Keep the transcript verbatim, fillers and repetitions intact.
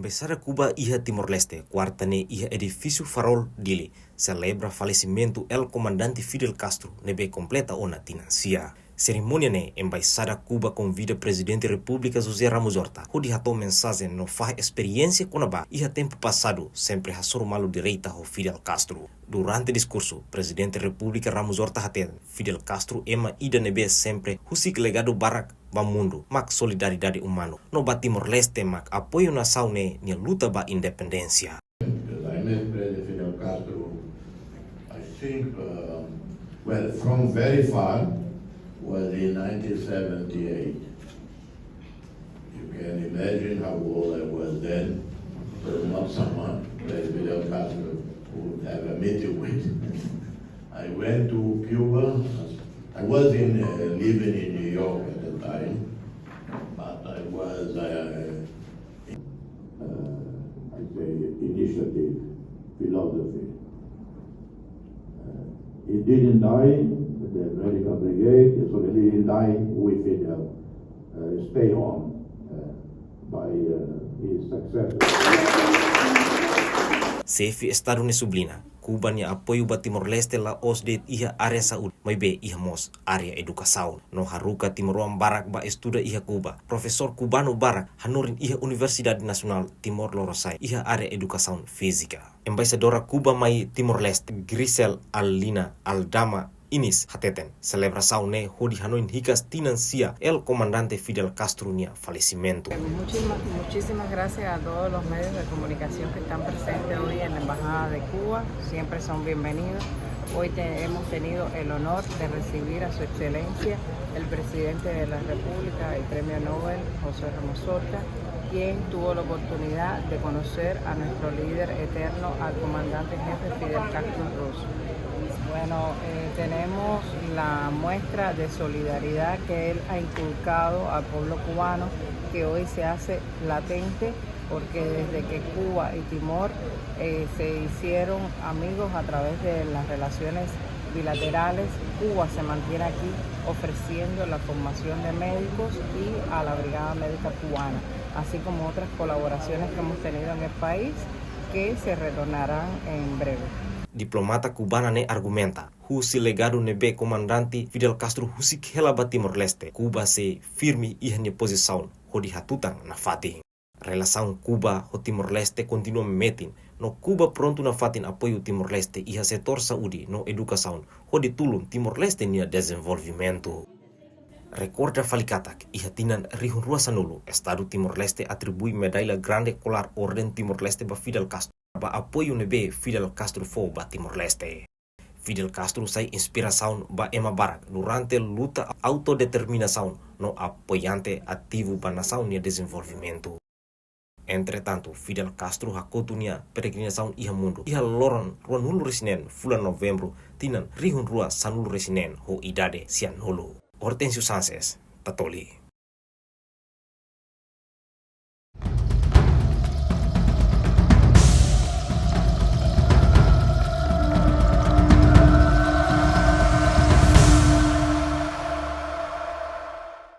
Embaixada Kuba iha Timor-Leste, kuarta ne'e iha edifísiu Farol, Dili, selebra falesimentu El Komandante Fidel Castro ne'ebé kompleta ona tinan sia. Serimónia ne'e, Embaixada Kuba konvida Prezidente Repúblika José Ramos Horta hodi hato'o mensajen no fahe esperiénsia kona-ba iha tempu pasadu sempre hasoru malu-direita ho Fidel Castro. Durante diskursu, Prezidente Repúblika Ramos Horta hateten, Fidel Castro ema ida ne'ebé sempre husik legadu barak ba mundu, mak solidariedade umanu. No ba Timor-Leste mak apoiu nasaun ne'e nia luta ba independénsia. Because I met President Fidel Castro, I think, um, well, from very far was in nineteen seventy-eight. You can imagine how old I was then. So not someone President Fidel Castro would have a meeting with. I went to Cuba. I was in, uh, living in New York at the time, but I was, uh, uh, I say, initiative, philosophy. Uh, he didn't die, the medical brigade, so he didn't die with Fidel. Uh, stay on, uh, by, uh, his successor. Xefe Estadu ne'e subliña, Kuba nia apoiu ba Timor-Leste la'ós de'it iha área saúde, maibé iha mós área edukasaun. No haruka timoroan barak ba estuda iha Kuba. Profesór kubanu barak hanorin iha Universidade Nasionál Timor Lorosa'e iha área edukasaun fízika. Embaixadora Kuba mai Timor-Leste, Grisel Alina Aldama Inis hateten, selebrasaun ne'e hodi hanoin hikas tinan sia El Komandante Fidel Castro nia falesimentu. Muchísimas, muchísimas gracias a todos los medios de comunicación que están presentes hoy en la Embajada de Cuba. Siempre son bienvenidos. Hoy te-, hemos tenido el honor de recibir a Su Excelencia, el Presidente de la República, el Premio Nobel, José Ramos Horta, quien tuvo la oportunidad de conocer a nuestro líder eterno, al comandante jefe Fidel Castro Ruz. Bueno, eh, tenemos la muestra de solidaridad que él ha inculcado al pueblo cubano, que hoy se hace latente, porque desde que Cuba y Timor, eh, se hicieron amigos a través de las relaciones bilaterales, Cuba se mantiene aquí ofreciendo la formación de médicos y a la Brigada Médica Cubana, así como otras colaboraciones que hemos tenido en el país, que se retornarán en breve. Diplomata kubana ne'e argumenta, husi legadu ne'ebé Komandante Fidel Castro husik hela ba Timor-Leste, Kuba sei firme iha nia pozisaun hodi hatutan nafatin. Relasaun Kuba ho Timor-Leste kontinua metin, no Kuba prontu nafatin apoiu Timor-Leste iha setór saúde no edukasaun, hodi tulun Timor-Leste nia dezenvolvimentu. Rekorda fali katak, iha tinan rihun rua sanulu, Estadu Timor-Leste atribui Medalla Grande Kolar Orden Timor-Leste ba Fidel Castro, ba apoiu ne'ebé Fidel Castro fó ba Timor-Leste. Fidel Castro sai inspirasaun ba ema barak durante luta autodeterminasaun no apoiante ativu ba nasaun nia dezenvolvimentu. Entretantu, Fidel Castro hakotu nia peregrinasaun iha mundu iha loron ruanulu-resin-neen fulan Novembru tinan rihun rua sanulu-resin-neen ho idade sianulu. Hortensio Sanches, Tatoli.